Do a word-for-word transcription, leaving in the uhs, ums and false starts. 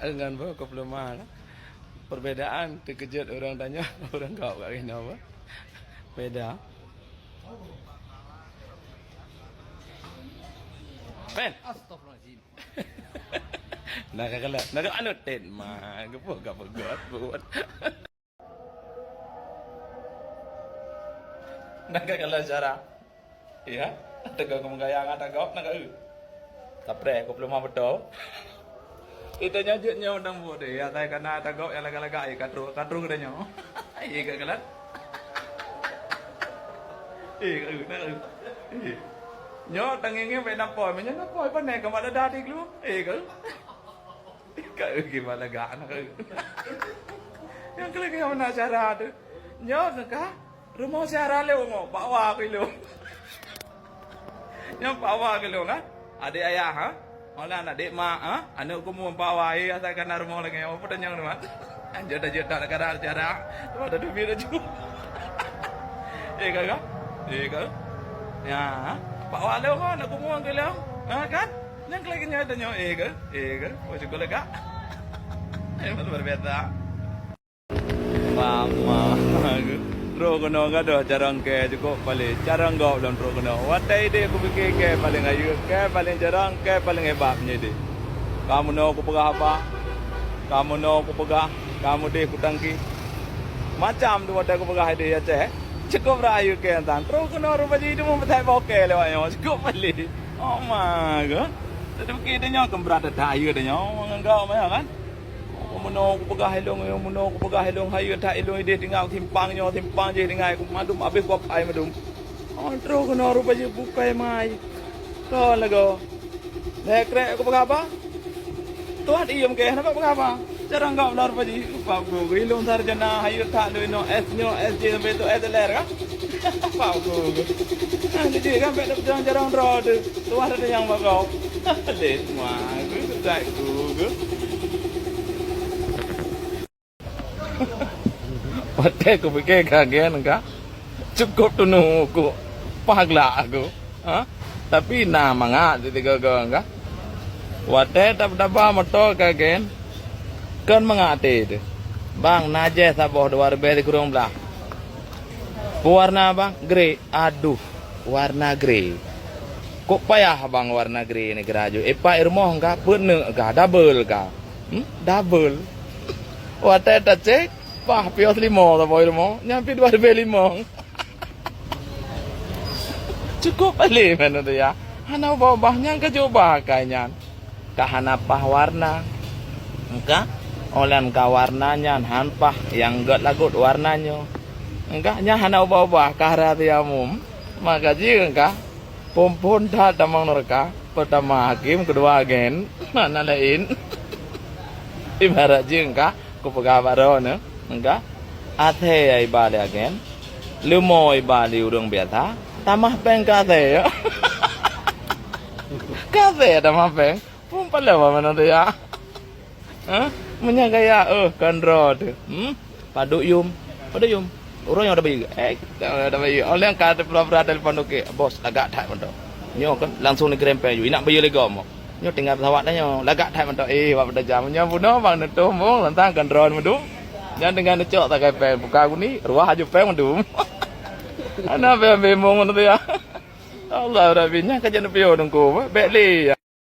Ngon boh kupeuleumoh lah. Perbedaan teukeujot ureueng tanyoe, ureueng gob ka inoe boh. Beda. Pen. Astagfirullahaladzim. Nah, ka kalon. Nah, ka anu tet ma, geupeu ka peugöt buet. Nah, ka kalon cara. Ya, teugok meugaya ngon tagok na ka eu. Tapreh kupeuleumoh beutôi. Ita nyoe jeuet nyoe dang buet deh. Ya, tai kana tagok nyang lagak-lagak, eh, ka trok, ka trok dah nyoe. Eh, ka kalon. Eh, ka eu, na ka eu. Eh. Nyoe tangeng-ngeng bèk na pôi, meunyoe na pôi, pane ka mat dada di glue. Eh, ka eu. Ka eu gimana gak anak eu. Nyang keu lagèe mana cara tu? Nyoe ka rumoh syara lé umoe, pak wa keu ilong. Nyoe pak wa keu ilong, ha? Adék ayah, ha? Mala aneuk dek mak, ha? Aneuk kumu pak wa, eh, asai kana rumoh lagèe nyoe, apa tanyong tu, Mat? Anjot-anjot tak ada cara. Cuma ada duit laju. Eh, ka, ka? Eh, ka? Ya, ha? Pak wa lé umoe, aneuk kumu keu ilong. Ha, kan? Nyang keu lagèe nyoe tanyong, eh, ka? Eh, ka? Oh, syukur lega. Eh, luar biasa. Mama. Trok keunoe gadoh carông kèe cukôp paléh. Carông gob lom trok keunoe. Watèe idéh kupike kèe paléng hayeu, kèe paléng carông, kèe paléng hebat meunyoe idéh. Ka meunoe kupeugah haba, ka meunoe kupeugah, ka meudéh kutangki. Macam tu watèe kupeugah idéh Aceh. Cukôp rayeuk kèe nyan. Trok keunoe rupa jih teuma beutai bokeh lewat nyoe. Cukôp paléh. Oh ma geuh. Tapi keu tanyoe kan brat that hayeu tanyoe ngon gob manyang kan. Meunoe kupeugah ilong, meunoe kupeugah ilong, hayeu that ilong idéh tinggai simpang nyoe, simpang jih tinggai, mandum habéh kuapai mandum. Oh, trok keunoe rupa jih bukai mai. Kon lagoe. Lhèe krek kupeugah haba. Tuah diem kèe, hana peugah haba. Carông gob lom rupa jih, rupa ku ilong sarjana, hayeu that lôn inoe S nyoe, S J sampai tu S L R kan. Apa aku? Nah, jadi kan bèk jarang-jarang droe tu. Tuah ada yang bagau. Lét ma, aku tak ku. Watèe kupike ka gen ka. Cukôp tunu ku. Paglak aku. Ha? Tapi na mangat sitiga-tiga ka. Watèe taba-taba moto ka gen. Kon mangat até tu. Bang, na jih saboh dua ribèe sikureueng blah. Peue warna, Bang? Grey. Aduh, warna grey. Kok payah, Bang, warna grey ni geuraju? Ipak i rumoh ka, peuneuk ka, double ka. Hmm? Double. Watèe tacek, pah, piôh lima saboh i rumoh. Nyan pih dua ribèe limong. Cukôp paléh manusia. Hana ubah-ubah, nyan ka jubah akai nyan. Ka hana paih warna. Engka, óh lheueh ka warna nyan han paih nyang gèt lagot warna nyoe. Engka, nyan hana ubah-ubah, ka rahsia umum. Maka jih engka, phôn-phôn that tamong nuraka, peurtama hakém, keudua agen, hana laén. Ibarat jih engka, kupeugah bak droeneuh, engka, até iba lé agen, leumo iba lé ureueng biasa, tamah péng ka até. Ka até tamah péng. Pun pala wa mana tu ya? Ha? Meunyo gaya, eh, kan droe tu. Hmm? Padub yum. Padub yum. Ureueng nyang tabayeue. Eh, tabayeue. Oleh ka pura-pura telepon tu ke. Bos, lagak that mantong. Nyoe kan langsung dikirém péng ju. Inak bayeue lé gob mo. Nyoe tinggai pesawat dah nyoe. Lagak that mantong. Eh, wak pada jam. Nyoe bunoe bang neutoh mong lantang kan droe meudum. Nyan tinggai neucok sagai péng. Buka guni, ruah aju péng meudum. Ana péng bimong mantong ya. Allah Rabbi, nyan ka jadi pion teungku. Bèk lé ya.